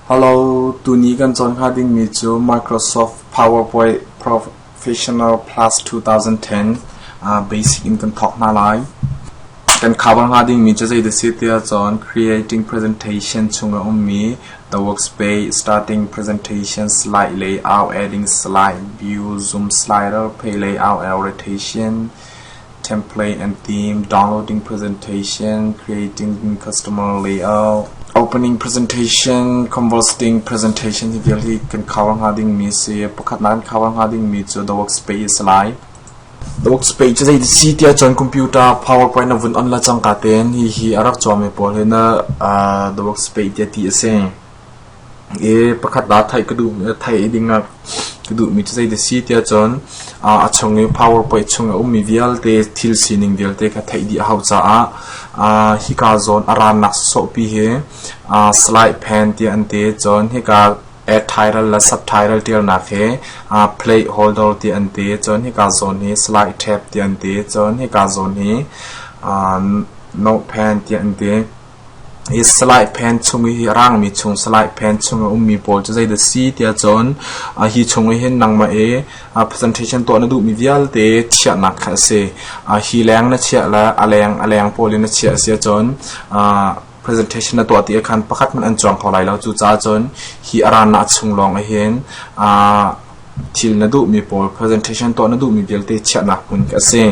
Hello, tuni kan cawn hnga dingmi cu Microsoft PowerPoint Professional Plus 2010 basic in kan thawk hna lai. Kan cover hnga dingmi cu zei si tiah cun creating presentation chung a ummi the workspace, starting presentation, slide layout, adding slide, view, zoom slider, page layout, orientation, template and theme, downloading presentation, creating customer layout, opening presentation, converting presentation hi vial hi kan cover hnga dingmi si. Pakhatnak kan cover hnga dingmi cu the workspace lai. The workspace cu zei si tiah cun computer PowerPoint na vun on la cangka tein hi hi a rak cuangmi pawl hi na the workspace tiah ti a si. I pakhat ah theih ka duh theih ding ah ka duhmi cu zei si tiah cun a chung i PowerPoint chung a ummi vialte thil sining vialte kha theih dih a hau caah hika zawn a rannak sawhpi hi slide pen tiah an ti. Cun hika add title le subtitle ṭialnak hi plate holder tiah an ti. Cun hika zawn hi slide tab tiah an ti. Cun hika zawn hi note pen tiah an ti. Hi slide pen chung i a rangmi chung slide pen chung a ummi pawl cu zeidah si tiah cun hi chung i hin nangmah i presentation tuah na duhmi vialte chiahnak kha a si. Hi leng na chiah le a leng a leng pawl in na chiah a si ahcun presentation na tuah ti ah khan pakhat hmanh an cuang kho lai lo. Cucaah cun hi a rannak chung lawng ah hin thil na duhmi pawl presentation tuah na duhmi vialte chiahnak hmun a si.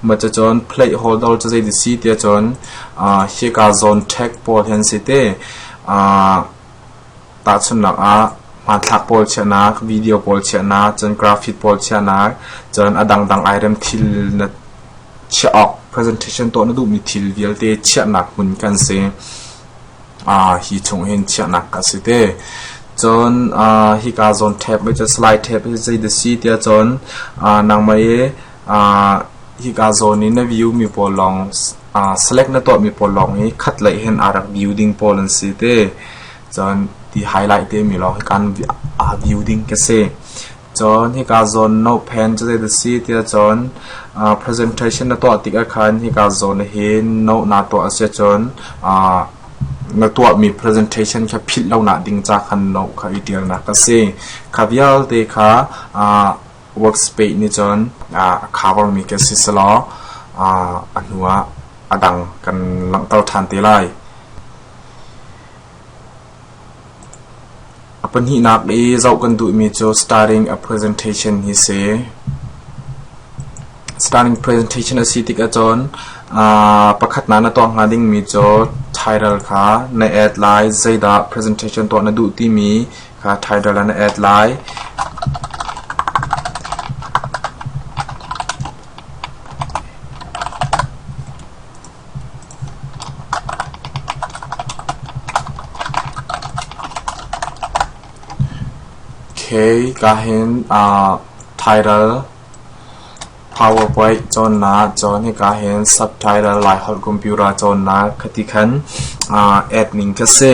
Mah cucun plate holder cu zei si tiah cun hika zawn tag pawl hi an si te. Tahchunhnak ah hmanthlak pawl chiahnak, video pawl chiahnak, cun graphic pawl chiahnak, cun a dangdang item thil na chiah awk presentation tuah na duhmi thil vialte chiahnak hmun kan si. Hi chung hin chiahnak a si te. Cun hika zawn tab cu slide tab hi zei dah si tiah cun nangmah i hika zawn i na view mi pawl lawng select na tuah mi pawl lawng hi khat lei hin aa rak view ding pawl an si te. Cun ti highlight te mi lawng hi kan aa view ding ka si. Cun hika zawn note pen cu zei dah si tiah cun presentation na tuah tik ah khan hika zawn hin note naa tuah a si ahcun na tuahmi presentation kha philh lonak ding ca khan note kha i ṭialnak a si. Kha vialte kha workspace nih cun a cover mi ka si selaw a hnu ah a dang kan langhter ṭhan te lai. A pahnihnak i zoh kan duhmi cu starting a presentation hi si. Starting presentation a si tik ahcun pakhatnak na tuah hnga dingmi cu title kha na add lai. Zeidah presentation tuah na duh timi kha title ah na add lai. Ka hin title PowerPoint cawnnak cun hika hin subtitle Laiholh computer cawnnak khati khan add ning kha si.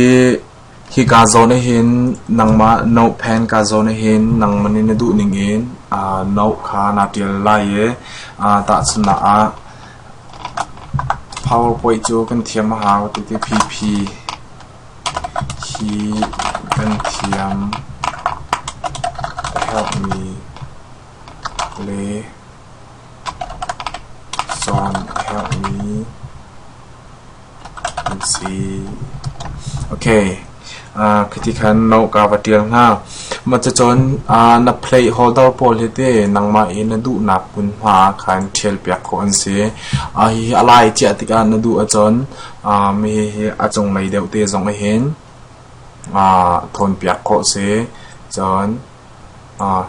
I Hika zawn ahhin nangmah nohphen ka zawn ahhin nangmah nih na duh ningin note kha naa ṭial lai i tahchunhnak ah PowerPoint cu kan thiam a hau ti ti PP hi kan thiam a herhmi le cawn a herhmi An si. Okay. Khiti khan no ka va ṭial hnga. Mah cucun na plate holder pawl hi te nangmah i na duhnak hmunhma ah khan ṭhialpiak khawh an si. Hihi a lai ciah tikah na duh ahcun mi hihi a cunglei deuh te zong ahhin thawnpiak khawh si. Cun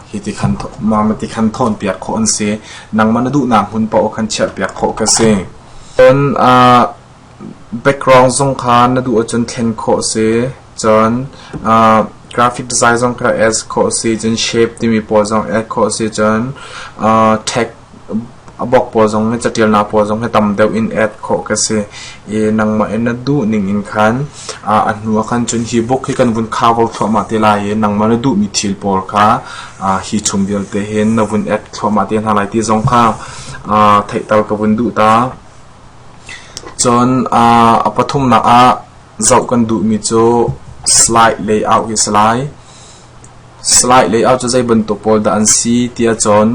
hi ti khan mah ti khan thawnpiak khawh an si. Nangmah na duhnak hmun paoh khan chiahpiak khawh ka si. Cun background zong kha na duh ahcun thlen khawh a si. Cun graphic design zong kha add khawh a si. Cun shape timi pawl zong add khawh a si. Cun tag A bawk pawl zong hi catialnak pawl zong hi tam deuh in add khawh ka si i nangmah in na duh ning in khan a hnu ah khan cun hi book hi kan vun cover thluahmah te lai i nangmah na duhmi thil pawl kha hi chung vialte hin na vun add thluahmah te hna lai ti zong kha theihter ka vun duh ta. Cun a pathumnak ah. Zoh kan duhmi cu slide layout hi si lai. Slide layout cu zei bantuk pawl dah an si ti ahcun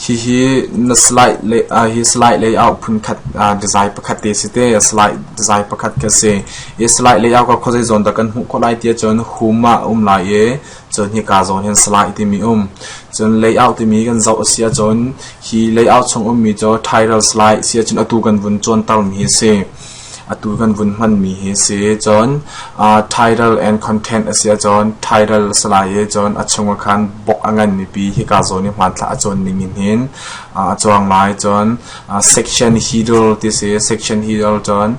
hihi na slide hi slide layout phunkhat design pakhat te si te. Slide design pakhat kha si. Hi slide layout kha khuazei zawn dah kan hmuh khawh lai ti ahcun home ah a um lai i cun hika zawn hin slide timi um. Cun layout timi kan zoh a si ahcun hi layout chung ummi cu title slide si ahcun atu kan vun cawntermi hi a si. Atu kan vun hmanmi hi a si. Cun title and content a si ahcun title a si lai i cun a chung ah khan bok a nganmi pi hika zawn i hmanthlak a cawn ning in hin a cuang lai. Cun section header ti a si. Section header cun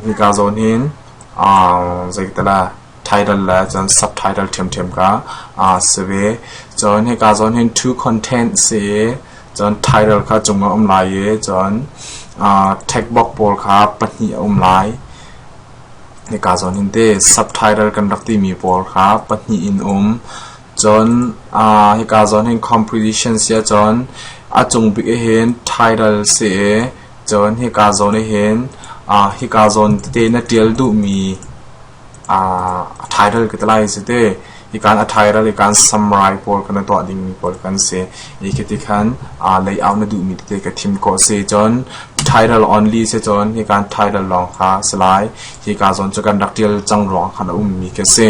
hika zawn hin zeitala title le cun subtitle ṭhiamṭhiam kha si ve. Cun hika zawn hin to content si i cun title kha cung ah um lai i cun text box pawl kha pahnih a um lai. Hika zawn hin te subtitle kan rak timi pawl kha pahnih in um. Cun hika zawn hin composition si ahcun a cung bik ah hin title si i cun hika zawn ah hin hika zawn tete na ṭial duhmi a title ka ti lai si te. Hikan a title hikan summary pawl kan tuah dingmi pawl kan si. I khiti khan layout na duhmi tete ka thim khawh si. Cun title only si cun hikan title lawng kha si lai. Hika zawn cu kan rak tial cang ruang khan a ummi ka si.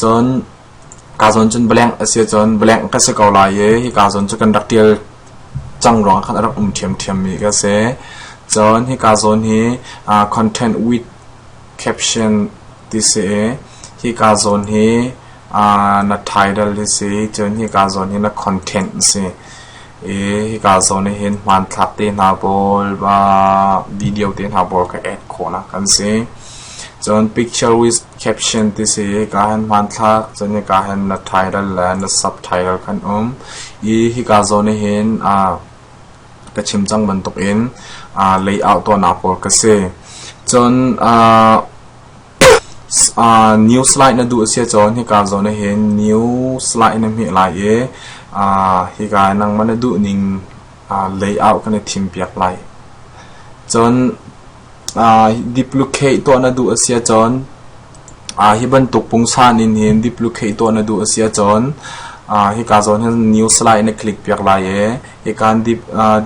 Cun ka zawn cun blank a si cun blank ka si ko lai i hika zawn cu kan rak tial cang ruang khan a rak um ṭhiamṭhiam mi ka si. Cun hika zawn hi content with caption ti si i hika zawn hi na title hi si cun hika zawn hi na content a si i hika zawn ah hin hmanthlak te hna pawl video te hna pawl kha add khawhnak an si. Cun picture with caption ti si i hika hin hmanthlak cun hika hin na title le na subtitle khan um i hika zawn ah hin ka chim cang bantukin layout tuahnak pawl ka si. Cun new slide na duh a si ahcun hika zawn ah hin new slide na hmeh lai i hika nangmah na duh ning layout kan i thim piak lai. Cun duplicate tuah na duh a si ahcun hi bantuk pungsan in hin duplicate tuah na duh a si ahcun hika zawn hin new slide na click piak lai i hika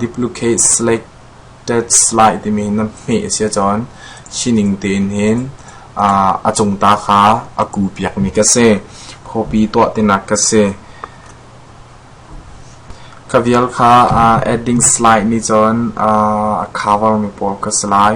duplicate selected slide timi na hmeh a si ahcun sining tein hin a cung ta kha a ku piakmi ka si. Copy tuah tinak ka si. Ka vial kha adding slide nih cun a cover mi pawl ka si lai.